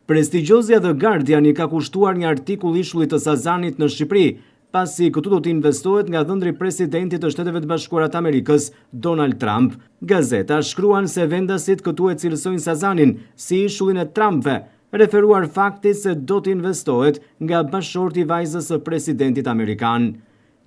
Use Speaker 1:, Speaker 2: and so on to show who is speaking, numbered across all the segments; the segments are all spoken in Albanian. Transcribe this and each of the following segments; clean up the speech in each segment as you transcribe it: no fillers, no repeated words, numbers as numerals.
Speaker 1: Prestigjiozja The Guardian i ka kushtuar një artikull ishullit të Sazanit në Shqipëri, pasi këtu do të investohet nga dhëndri i presidentit të Shteteve të Bashkuara të Amerikës, Donald Trump. Gazeta shkruan se vendasit këtu e cilësojnë Sazanin si ishullin e Trumpve, referuar faktit se do të investohet nga bashkëshorti i vajzës së presidentit amerikan.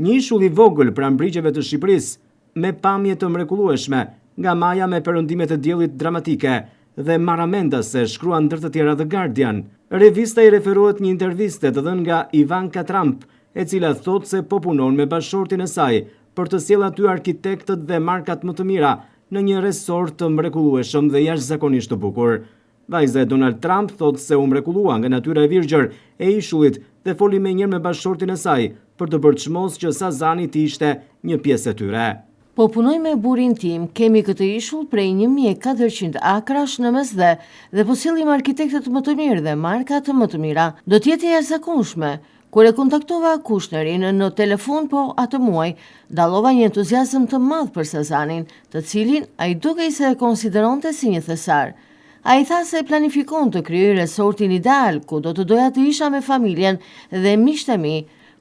Speaker 1: Një ishull i vogël pranë brigjeve të Shqipërisë, me pamje të mrekullueshme, nga maja me perëndimet e diellit dramatike dhe marramendase, shkruan ndër të tjera The Guardian. Revista i referohet një interviste të dhënë nga Ivanka Trump, e cila thotë se po punon me bashkëshortin e saj për të sjellë aty arkitektët dhe markat më të mira në një resort të mrekullueshëm dhe jashtëzakonisht të bukur. Vajza e Donald Trump thotë se u mrekullua nga natyra e virgjër e ishullit dhe foli menjëherë me bashkëshortin e saj për të bërë çmos që Sazani të ishte një pjesë e tyre.
Speaker 2: Po punoj me burrin tim, kemi këtë ishull prej 1400 akrash në Mesdhe dhe po sjellim arkitektët më të mirë dhe markat më të mira. Do të jetë e jashtëzakonshme. Kur e kontaktova Kushnerin në telefon po atë muaj, dallova një entuziazëm të madh për Sazanin, të cilin ai dukej se e konsideronte si një thesar. Ai tha se planifikon të krijojë resortin ideal, ku do të doja të isha me familjen dhe miqtë e mi.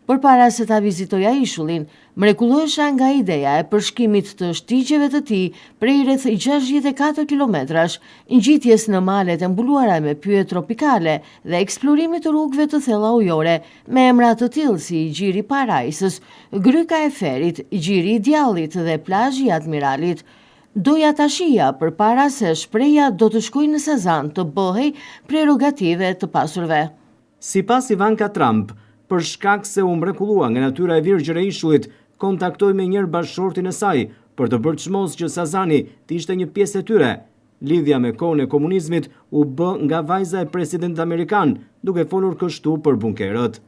Speaker 2: Përpara se ta vizitoja ishullin, mrekullohesha nga ideja e përshkimit të shtigjeve të tij prej rreth 64 kilometrash, ngjitjes në malet e mbuluara me pyje tropikale dhe eksplorimit të rrugëve të thella ujore me emra të tillë si Gjiri i Parajsës, Gryka e Ferit, Gjiri i Djallit dhe Plazhi i Admiralit. Doja ta shihja përpara se shpreha do të shkoj në Sazan të bëhej prerogativë e të pasurve.
Speaker 1: Sipas Ivanka Trump, për shkak se u mrekullua nga natyra e virgjër e ishullit, kontaktoi menjëherë bashkëshortin e saj për të bërë çmos që Sazani të ishte një pjesë e tyre. Lidhja me kohën e komunizmit u bë nga vajza e presidentit amerikan, duke folur kështu për bunkerët.